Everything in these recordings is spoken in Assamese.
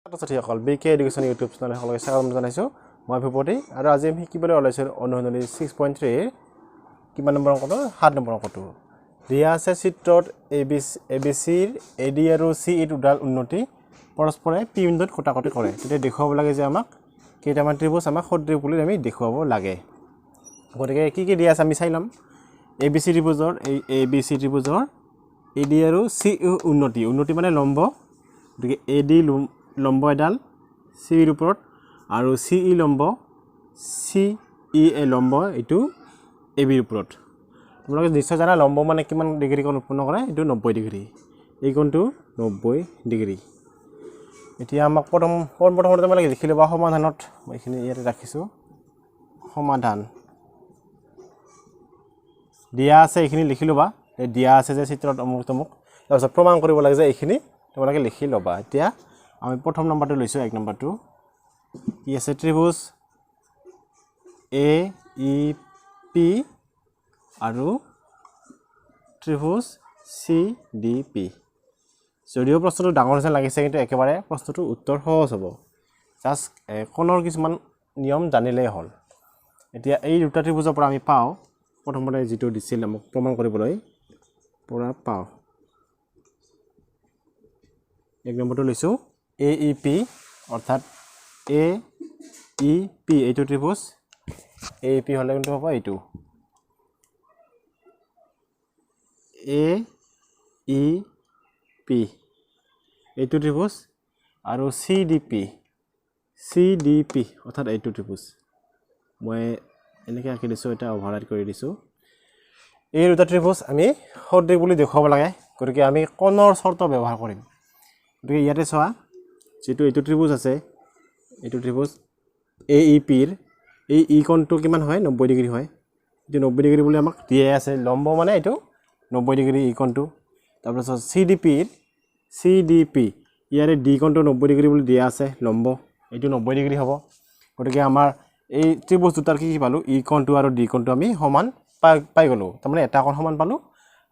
ছাত্ৰ ছাত্ৰীসকল, বি কে এডুকেশ্যন ইউটিউব চেনেল সকলোকে স্বাগতম জনাইছোঁ। মই ভূপতি আৰু আজি আমি শিকিবলৈ ওলাইছোঁ অনুশীলনী 6.3ৰ কিমান নম্বৰ অংকটো, 7 নম্বৰ অংকটো। দিয়া আছে চিত্ৰত এ বি চিৰ এ ডি আৰু চি ই দুডাল উন্নতি পৰস্পৰে পি বিন্দুত কটাকটি কৰে। তেতিয়া দেখুৱাব লাগে যে আমাক কেইটামান ত্ৰিভুজ আমাক সদৃশ বুলি আমি দেখুৱাব লাগে। গতিকে কি কি দিয়া আছে আমি চাই ল'ম। এ বি চি ত্ৰিভুজৰ, এই A B C ত্ৰিভুজৰ A D আৰু চি ই উন্নতি, উন্নতি মানে লম্ব, গতিকে এ ডি লম্ব এডাল চি ইৰ ওপৰত আৰু চি ই লম্ব, চি ই এ লম্ব এইটো এ বিৰ ওপৰত। তোমালোকে নিশ্চয় জানা লম্ব মানে কিমান ডিগ্ৰী কোণ উৎপন্ন কৰে, এইটো 90 ডিগ্ৰী, এই কোণটো 90 ডিগ্ৰী। এতিয়া আমাক পোনপ্ৰথমতে তোমালোকে লিখি ল'বা সমাধানত, মই এইখিনি ইয়াতে ৰাখিছোঁ। সমাধান দিয়া আছে, এইখিনি লিখি ল'বা। এই দিয়া আছে যে চিত্ৰত অমুক তমুক, তাৰপিছত প্ৰমাণ কৰিব লাগে যে এইখিনি তোমালোকে লিখি ল'বা। এতিয়া আমি প্ৰথম নম্বৰটো লৈছোঁ, 1 নম্বৰটো কি আছে, ত্ৰিভুজ এ ই পি আৰু ত্ৰিভুজ চি ডি পি। যদিও প্ৰশ্নটো ডাঙৰ যেন লাগিছে, কিন্তু একেবাৰে প্ৰশ্নটোৰ উত্তৰ সহজ হ'ব, জাষ্ট কোণৰ কিছুমান নিয়ম জানিলেই হ'ল। এতিয়া এই দুটা ত্ৰিভুজৰ পৰা আমি পাওঁ, প্ৰথমতে যিটো দিছিল আমাক প্ৰমাণ কৰিবলৈ পৰা পাওঁ, 1 নম্বৰটো লৈছোঁ এ ই পি, অৰ্থাৎ এ ই পি এইটো ত্ৰিভুজ, এ ই পি হ'লে কোনটো হ'ব, এইটো এ ই পি এইটো ত্ৰিভুজ, আৰু C D P, C D P অৰ্থাৎ এইটো ত্ৰিভুজ। মই এনেকৈ আঁকি দিছোঁ, এটা অভাৰৰাইড কৰি দিছোঁ। এই দুটা ত্ৰিভুজ আমি সদৃশ বুলি দেখুৱাব লাগে, গতিকে আমি কোণৰ চৰ্ত ব্যৱহাৰ কৰিম। গতিকে ইয়াতে চোৱা, যিটো এইটো ত্ৰিভুজ আছে, এইটো ত্ৰিভুজ এ ই পিৰ এই ই কোণটো কিমান হয়, 90 ডিগ্ৰী হয়। এইটো 90 ডিগ্ৰী বুলি আমাক দিয়াই আছে, লম্ব মানে এইটো 90 ডিগ্ৰী ই কোণটো। তাৰপিছত চি ডি পিৰ, চি ডি পি ইয়াৰে ডি কোণটো 90 ডিগ্ৰী বুলি দিয়া আছে, লম্ব এইটো 90 ডিগ্ৰী হ'ব। গতিকে আমাৰ এই ত্ৰিভুজ দুটাৰ কি কি পালোঁ, ই কোণটো আৰু ডি কোণটো আমি সমান পাই গ'লোঁ, তাৰমানে এটা কোণ সমান পালোঁ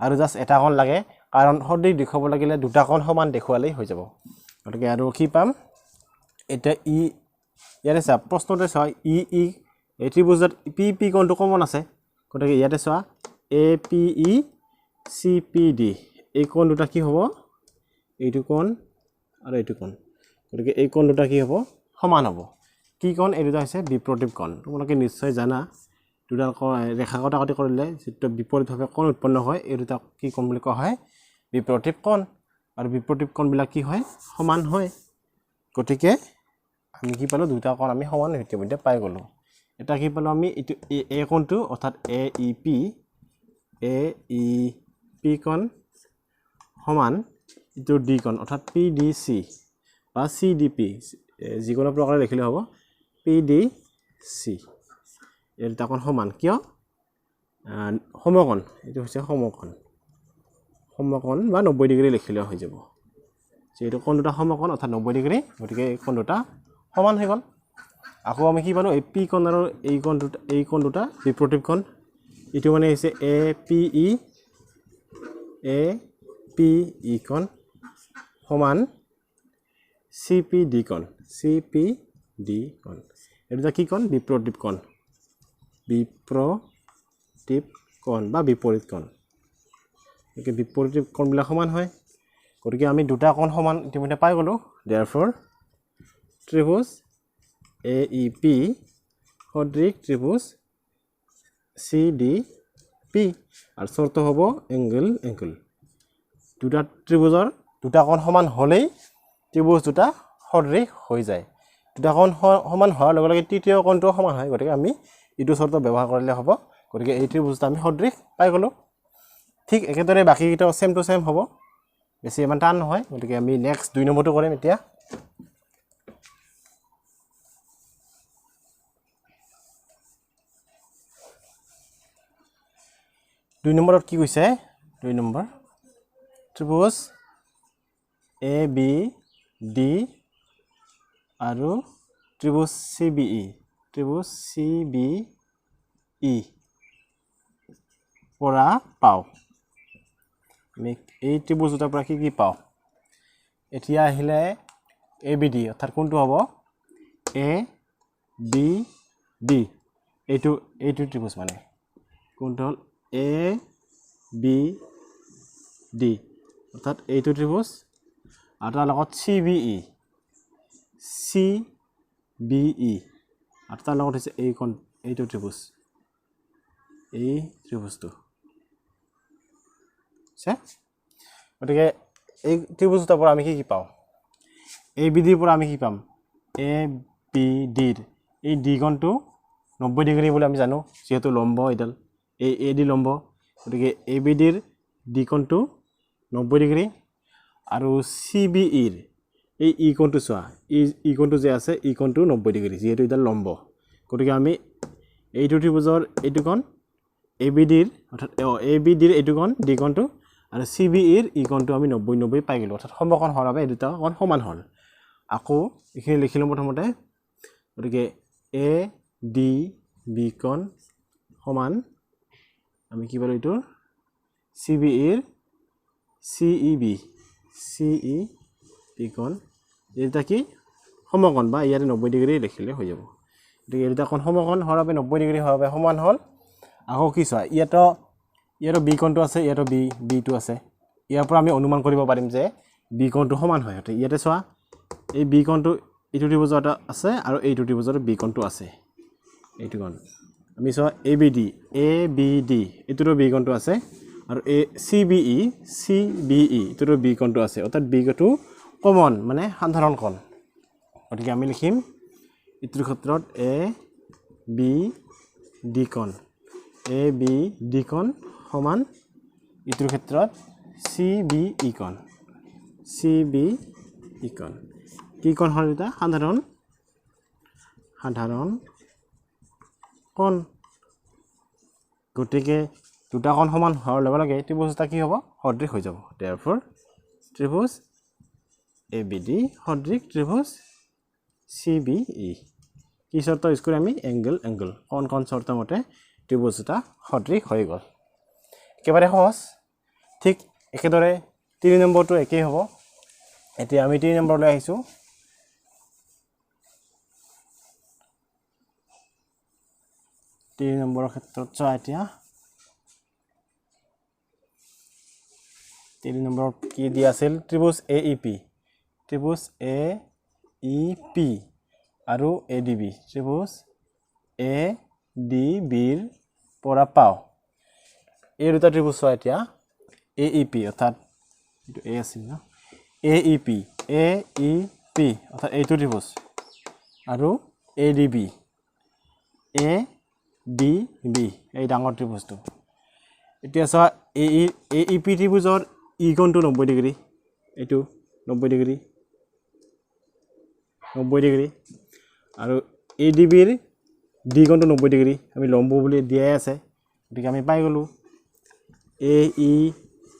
আৰু জাষ্ট এটা কোণ লাগে, কাৰণ সদৃশ দেখুৱাব লাগিলে দুটা কোণ সমান দেখুৱালেই হৈ যাব। গতিকে আৰু কি পাম এতিয়া, ই ইয়াতে চোৱা, প্ৰশ্নতে চোৱা, ই ই এই ত্ৰিভুজত পি পি কোণটো কমন আছে, গতিকে ইয়াতে চোৱা A P E C P D এই কোণ দুটা কি হ'ব, এইটো কোণ আৰু এইটো কোণ, গতিকে এই কোণ দুটা কি হ'ব, সমান হ'ব। কি কোণ, এই দুটা হৈছে বিপৰীত কোণ। তোমালোকে নিশ্চয় জানা দুটা ৰেখা কটাকটি কৰিলে যিটো বিপৰীতভাৱে কোণ উৎপন্ন হয়, এই দুটা কি কোণ বুলি কোৱা হয়, বিপৰীত কোণ। আৰু বিপৰীত কোণবিলাক কি হয়, সমান হয়। গতিকে আমি কি পালোঁ, দুটা কোণ আমি সমান ইতিমধ্যে পাই গ'লোঁ। এটা কি পালোঁ আমি, এইটো এ কোণটো অৰ্থাৎ এ ই পি, এ ই পি কোণ সমান এইটো ডি কোণ অৰ্থাৎ পি ডি চি বা চি ডি পি, যিকোনো প্ৰকাৰে লিখিলে হ'ব, পি ডি চি, এই দুটা কোণ সমান। কিয়, সমকোণ, এইটো হৈছে সমকোণ, সমকোণ বা 90 ডিগ্ৰী লিখিলেও হৈ যাব। যিহেতু কোণ দুটা সমকোণ অৰ্থাৎ 90 ডিগ্ৰী, গতিকে এই কোণ দুটা সমান হৈ গ'ল। আকৌ আমি কি পালোঁ, এই পি কোণ আৰু এই কোণ দুটা, এই কোণ দুটা বিপৰীত কোণ, এইটো মানে হৈছে A P E, A P E কোণ সমান চি পি ডি কোণ, চি পি ডি কোণ। এই দুটা কি কোণ, বিপৰীত কোণ, বিপৰীত কোণ বা বিপৰীত কোণ। গতিকে বিপৰীত কোণবিলাক সমান হয়, গতিকে আমি দুটা কোণ সমান ইতিমধ্যে পাই গ'লোঁ। দেয়াৰফৰ ত্ৰিভুজ এ ই পি সদৃশ ত্ৰিভুজ চি ডি পি, আৰু চৰ্ত হ'ব এংগল এংগল। দুটা ত্ৰিভুজৰ দুটা কোণ সমান হ'লেই ত্ৰিভুজ দুটা সদৃশ হৈ যায়। দুটা কোণ সমান হোৱাৰ লগে লগে তৃতীয় কোণটোও সমান হয়, গতিকে আমি এইটো চৰ্ত ব্যৱহাৰ কৰিলে হ'ব। গতিকে এই ত্ৰিভুজ দুটা আমি সদৃশ পাই গ'লোঁ। ঠিক একেদৰে বাকীকেইটাও ছেম টু ছেম হ'ব, বেছি ইমান টান নহয়। গতিকে আমি নেক্সট 2 নম্বৰটো কৰিম এতিয়া। 2 নম্বৰত কি কৈছে, 2 নম্বৰ ত্ৰিভুজ এ বি ডি আৰু ত্ৰিভুজ চি বি ই, ত্ৰিভুজ চি বি ই পৰা পাওঁ। আমি এই ত্ৰিভুজ দুটাৰ পৰা কি কি পাওঁ, এতিয়া আহিলে এ বি ডি, অৰ্থাৎ কোনটো হ'ব? এ বি ডি, এইটো এইটো ত্ৰিভুজ, মানে কোনটো হ'ল? এ বি ডি, অৰ্থাৎ এইটো ত্ৰিভুজ, আৰু তাৰ লগত C B E, C B E, আৰু তাৰ লগত হৈছে এইখন, এইটো ত্ৰিভুজ, এই ত্ৰিভুজটো আছে। গতিকে এই ত্ৰিভুজ দুটাৰ পৰা আমি কি কি পাওঁ? এ বি ডিৰ পৰা আমি কি পাম? এ বি ডিৰ এই ডি কোণটো 90 ডিগ্ৰী বুলি আমি জানো, যিহেতু লম্ব এইডাল, এই এ ডি লম্ব। গতিকে এ বি ডিৰ ডি কোণটো 90 ডিগ্ৰী, আৰু চি বি ইৰ এই ই কোণটো চোৱা, ই ই কোণটো যে আছে, ই কোণটো 90 ডিগ্ৰী, যিহেতু এইডাল লম্ব। গতিকে আমি এইটো ত্ৰিভুজৰ এইটো কোণ, এ বি ডিৰ, অৰ্থাৎ এ বি ডিৰ এইটো কোণ ডি কোণটো আৰু চি বি ইৰ ই কোণটো আমি 90 90 পাই গ'লোঁ, অৰ্থাৎ সমকোণ হোৱাৰ বাবে এই দুটা কোণ সমান হ'ল। আকৌ এইখিনি লিখিলোঁ প্ৰথমতে। গতিকে এ ডি বি কোণ সমান আমি কি পালোঁ? এইটোৰ চি বি ইৰ C E B, C E B কোণ, এই দুটা কি সমকোণ, বা ইয়াতে 90 ডিগ্ৰী লিখিলে হৈ যাব। গতিকে এই দুটা কোণ সমকোণ হোৱাৰ বাবে, 90 ডিগ্ৰী হোৱাৰ বাবে সমান হ'ল। আকৌ কি চোৱা, ইয়াতো বি কোণটো আছে, ইয়াতো বিটো আছে। ইয়াৰ পৰা আমি অনুমান কৰিব পাৰিম যে বি কোণটো সমান হয়। গতিকে ইয়াতে চোৱা, এই বি কোণটো এইটো ত্ৰিভুজত আছে আৰু এইটো ত্ৰিভুজত বি কোণটো আছে, এইটো কোণ। আমি চোৱা, A B D, A B D এইটোতো বি কোণটো আছে, আৰু এ C B E, C B E এইটোতো বি কোণটো আছে, অৰ্থাৎ বি কোণটো কমন, মানে সাধাৰণ কোণ। গতিকে আমি লিখিম এইটোৰ ক্ষেত্ৰত এ বি ডি কোণ, এ বি ডি কোণ সমান ইটোৰ ক্ষেত্ৰত চি বি ই কোণ, চি বি ই কোণ। কি কোণ হ'ল এটা? সাধাৰণ কোণ। গতিকে দুটা কোণ সমান হোৱাৰ লগে লগে ত্ৰিভুজ এটা কি হ'ব? সদৃশ হৈ যাব। দেয়াৰফৰ ত্ৰিভুজ এ বি ডি সদৃশ ত্ৰিভুজ চি বি ই। কি চৰ্ত ইউজ কৰি আমি? এংগল এংগল, কোণ কোণ চৰ্ত মতে ত্ৰিভুজ এটা সদৃশ হৈ গ'ল। একেবাৰে সহজ। ঠিক একেদৰে 3 নম্বৰটো একেই হ'ব। এতিয়া আমি 3 নম্বৰলৈ আহিছোঁ। 3 নম্বৰৰ ক্ষেত্ৰত চোৱা, এতিয়া 3 নম্বৰত কি দিয়া আছিল? ত্ৰিভুজ এ ই পি, ত্ৰিভুজ এ ই পি আৰু এ ডি বি, ত্ৰিভুজ এ ডি বিৰ পৰা পাওঁ। এই দুটা ত্ৰিভুজ চোৱা, এতিয়া এ ই পি, অৰ্থাৎ এইটো এ আছিল ন, এ ই পি, এ ই পি অৰ্থাৎ এইটো ত্ৰিভুজ, আৰু A D B, A D B এই ডাঙৰ ত্ৰিভুজটো। এতিয়া চোৱা, এ ই পি ত্ৰিভুজৰ ই কোণটো 90 ডিগ্ৰী, এইটো 90 ডিগ্ৰী, 90 ডিগ্ৰী, আৰু এ ডি বিৰ ডি কোণটো 90 ডিগ্ৰী, আমি লম্ব বুলি দিয়াই আছে। গতিকে আমি পাই গ'লোঁ A E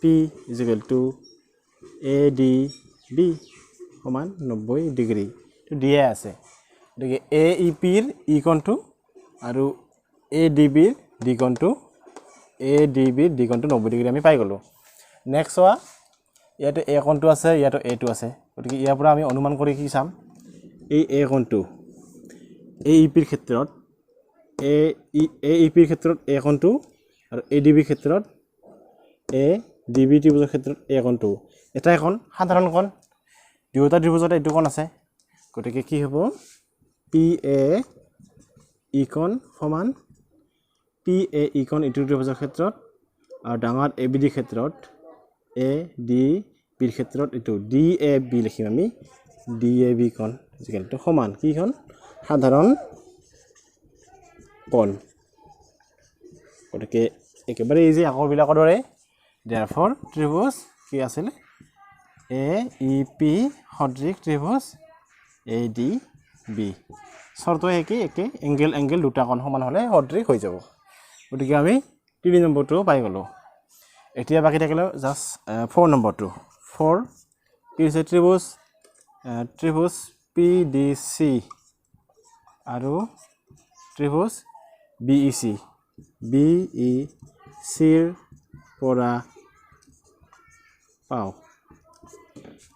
P is equal to A D B সমান 90 ডিগ্ৰী, এইটো দিয়াই আছে। গতিকে এ ই পিৰ ই কোণটো আৰু এ ডি বিৰ ডি কোণটো, এ ডি বিৰ ডি কোণটো 90 ডিগ্ৰী আমি পাই গ'লোঁ। নেক্সট চোৱা, ইয়াতে এ কোণটো আছে, ইয়াতো এটো আছে। গতিকে ইয়াৰ পৰা আমি অনুমান কৰি কি চাম? এই এ কোণটো এ ই পিৰ ক্ষেত্ৰত, এ ই পিৰ ক্ষেত্ৰত এ কোণটো আৰু এ ডি বিৰ ক্ষেত্ৰত, এ ডি বি ত্ৰিভুজৰ ক্ষেত্ৰত এ কোণটো এটাই কোণ, সাধাৰণ কোণ, দুয়োটা ত্ৰিভুজতে এইটো কোণ আছে। গতিকে কি হ'ব? পি এ ই কোণ সমান পি এ ই কোণ এইটো ত্ৰিভুজৰ ক্ষেত্ৰত, আৰু ডাঙৰ এ বি ডিৰ ক্ষেত্ৰত, এ ডি বিৰ ক্ষেত্ৰত এইটো ডি এ বি লিখিম আমি, ডি এ বি কোণ ইজুকেলটো সমান কি কোণ? সাধাৰণ কোণ। গতিকে একেবাৰে ইজি আগৰবিলাকৰ দৰে। দেয়াৰফৰ ত্ৰিভুজ কি আছিলে? এ ই পি সদৃশ ত্ৰিভুজ এ ডি বি। চৰ্ত একেই, একে এংগেল এংগেল দুটা কোণ সমান হ'লে সদৃশ হৈ যাব। গতিকে আমি 3 নম্বৰটো পাই গ'লোঁ। এতিয়া বাকী থাকিলে জাষ্ট 4 নম্বৰটো। 4 কি হৈছে? ত্ৰিভুজ পি ডি চি আৰু ত্ৰিভুজ B E C, B E চিৰ পৰা পাওঁ।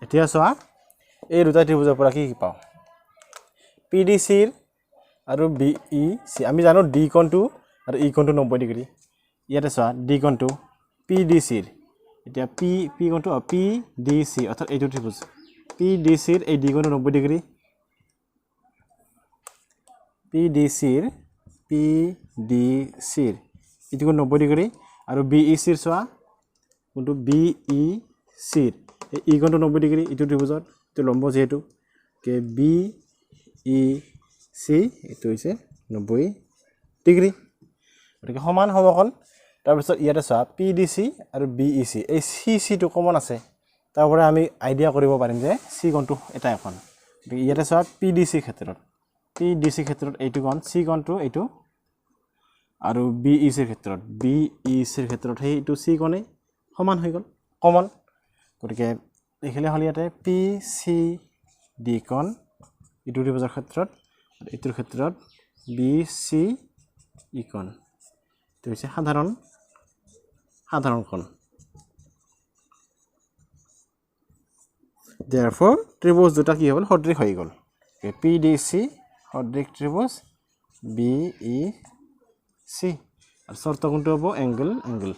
এতিয়া চোৱা, এই দুটা ত্ৰিভুজৰ পৰা কি কি পাওঁ? পি ডি চিৰ আৰু বি ই চি, আমি জানো ডি কোণটো আৰু ই কোণটো 90 ডিগ্ৰী। ইয়াতে চোৱা ডি কোণটো পি ডি চিৰ, এতিয়া পি পি কোণটো পি ডি চি অৰ্থাৎ এইটো ত্ৰিভুজ পি ডি চিৰ এই ডি কোণটো 90 ডিগ্ৰী, পি ডি চিৰ এইটো কোণ 90 ডিগ্ৰী আৰু বি ই চিৰ চোৱা কোনটো বি ই চিৰ এই ই কোণটো 90 ডিগ্ৰী, এইটো ত্ৰিভুজত এইটো লম্ব যিহেতু কে বি ই চি এইটো হৈছে 90 ডিগ্ৰী, গতিকে সমান সমকোণ। তাৰপিছত ইয়াতে চোৱা পি ডি চি আৰু বি ই চি, এই চি চিটো কমন আছে, তাৰ পৰা আমি আইডিয়া কৰিব পাৰিম যে চি কোণটো এটা এখন। গতিকে ইয়াতে চোৱা পি ডি চি ক্ষেত্ৰত, পি ডি চি ক্ষেত্ৰত এইটো কোণ চি কোণটো এইটো আৰু বি ই চিৰ ক্ষেত্ৰত, বি ই চিৰ ক্ষেত্ৰত সেইটো চি কোণেই সমান হৈ গ'ল, কমন। গতিকে এইখিনি হ'ল ইয়াতে পি চি ডি কোণ এইটো ত্ৰিভুজৰ ক্ষেত্ৰত আৰু এইটোৰ ক্ষেত্ৰত বি চি ই কোণ, এইটো হৈছে সাধাৰণ সাধাৰণ কোণ। দেয়াৰফৰ ত্ৰিভুজ দুটা কি হ'ল? সদৃশ হৈ গ'ল। পি ডি চি সদৃশ ত্ৰিভুজ বি ই চি আৰু চৰ্ত কোণটো হ'ব এংগল এংগল।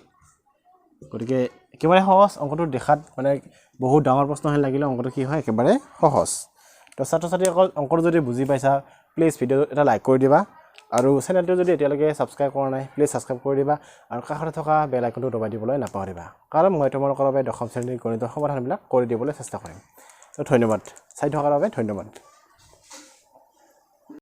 গতিকে একেবাৰে সহজ অংকটো, দেখাত মানে বহুত ডাঙৰ প্ৰশ্ন হেন লাগিলে অংকটো কি হয় একেবাৰে সহজ। তো ছাত্ৰ ছাত্ৰীসকল অংকটো যদি বুজি পাইছা প্লিজ ভিডিঅ' এটা লাইক কৰি দিবা আৰু চেনেলটো যদি এতিয়ালৈকে ছাবস্ক্ৰাইব কৰা নাই প্লিজ ছাবস্ক্ৰাইব কৰি দিবা আৰু কাষতে থকা বেল আইকনটো দবাই দিবলৈ নাপাহৰিবা, কাৰণ মই তোমালোকৰ বাবে দশম শ্ৰেণীৰ গণিতৰ সমাধানবিলাক কৰি দিবলৈ চেষ্টা কৰিম। তো ধন্যবাদ, চাই থকাৰ বাবে ধন্যবাদ।